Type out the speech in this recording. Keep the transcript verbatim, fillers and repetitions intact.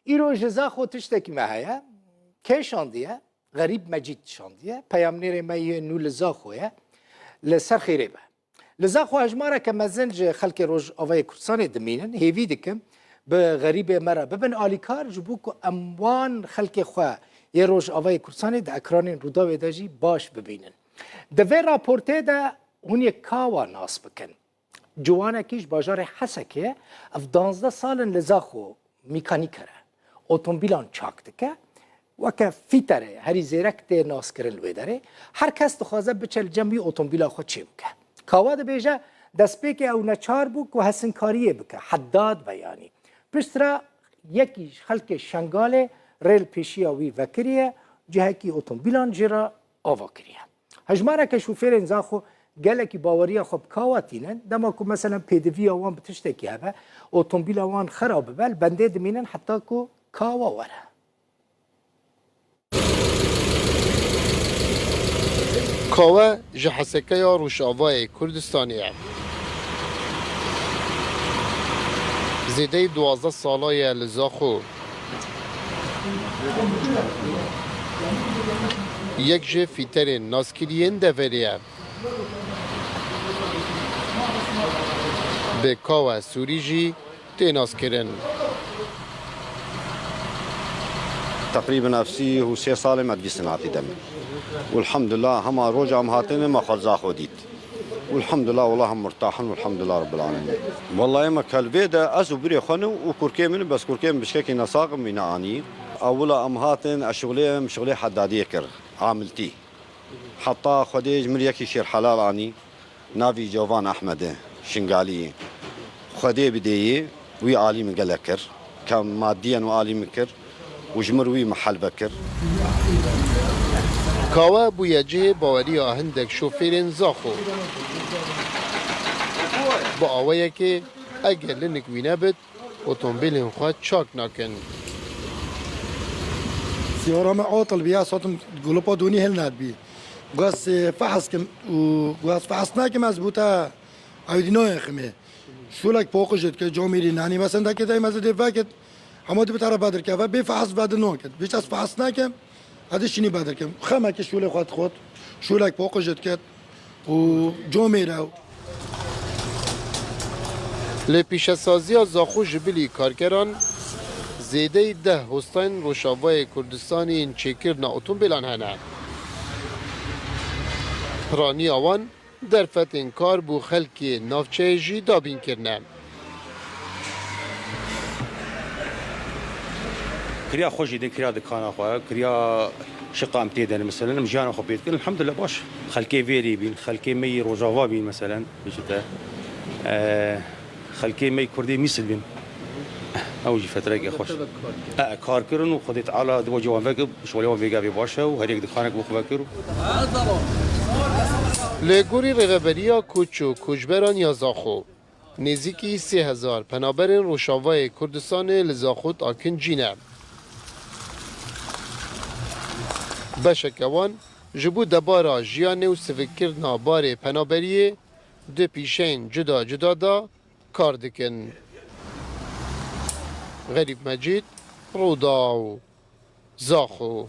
Îro ji Zaxo tiştekî me heye. Kê şandiye? Xerîb Mecîd şandiye. Peyamnêrê me yê nû li Zaxo ye. Li ser xêrê be. Li Zaxo hejmareke mezin ji xelkê Rojavayê Kurdistanê dimînin. Hêvî dikim bi xerîbê me re bibin alîkar, ji bo ku em wan xelkê xwe yê Rojavayê Kurdistanê di ekranên Rûdawê de jî baş bibînin. Di vê raportê de hûn yê Kawa nas bikin. Ciwanekî ji bajarê Hesekê ye, ev duwazdeh sal in li Zaxo mîkanîker e. Otomobîlan çak dike. Weke fîterê herî zêrek tê naskirin li wê derê. Her kes dixwaze biçe li cem wî otomobîla xwe çê bike. Kawa dibêje, destpêkê ew neçar bû ku hesinkariyê bike, heddad be yanî. Piştre yekî ji xelkê Şengalê rê li pêşiya wî vekiriye, cihekî otomobîlan jê re ava kiriye. Hejmareke şofêrên Zaxo gelekî baweriya xwe bi Kawa tînin. Dema ku meselen pêdiviya wan bi tiştekî hebe, otomobîla wan xera bibe, li bendê dimînin heta ku Kawa were. Kawe ji Hesekeya Rojavayê Kurdistanê ye. Zêdeyî duwazdeh sala ye li Zaxo. Yek ji fîterên naskiriyên deverê ye. Bi Kawe Sûrî jî tê naskirin. Teqrîben ev sî û sê salê me divî sinatî de me. Û elhamdulillah hema roja em hatine me xwe li Zaxo dît. Û elhamdulillah wela him murtah in û elhamdulillah Rabbil Alemin. Wela me kelvê de ez û birê xwe ne û kurkê min, bes kurkê min bişkekî nesax in wî neanî. Ewila em hatin, ez şixulê, em şixulê heddadiyê kir, amiltî. Heta Xwedê ji min yekî şêr helal anî. Navî Covan Ehmed e, Şingalî ye. Xwedê bidêyê, wî alî min gelek kir. Ke madiyen wî alî min kir û ji min wî min helbe kir. Kawe bûye cihê baweriya hindek şofêrên Zaxo. Bi awayekê eger linik wî nebit, otomobîlên xwe çak nakin. Siyara me atil bî, ez hatim gulupa donî hilnedbî. Gu ez, e, fehs kim û gu ez fehs nekim ez bû te ew dî nayê ximê. Şûlek paqij dike, camêrî nanî. Mesela dekê dey mezidê veket, hema dibit here bedir keve, bê fehs bedir naket. Bîst ez fehs nekim, ez dişinî bedir kim. Xemekî şûlê xwe dixwet, şûlek paqij diket û camêre. Li pîşesaziya Zaxo ji bilî karkeran zêdeyî deh hostayên Rojavayê Kurdistanê yên çêkirina otomobîlan hene. Piraniya wan derfetên kar bo xelkê navçeyê jî dabîn kirine. Kiriya xwe jî din, kiriya dikana xwe, kiriya şiqa em tê de ne, meselen, em jiyana xwe pê dikin, elhamdulillah baş. Xelkê vêrî bîn, xelkê me yî Rojava bîn, meselen, bêjite. E, xelkê me yî Kurdê Mîsil bîn. Ew jî fetreke xweş. E, kar kirin û Xwedê Teala di bo wan vekir, şolê wan vêga vê baş e û her yek dikanek bo xwe vekir. Li gorî rêveberiya koç û koçberan ya Zaxo, nêzîkî sê hezar penaberên Rojavayê Kurdistanê li Zaxo dakin cî ne. Beşeke wan ji bo debara jiyanê û sivikkirina barê penaberiyê di pîşeyên cuda cuda de kar dikin. Xerîb Mecîd, Rûdaw, Zaxo.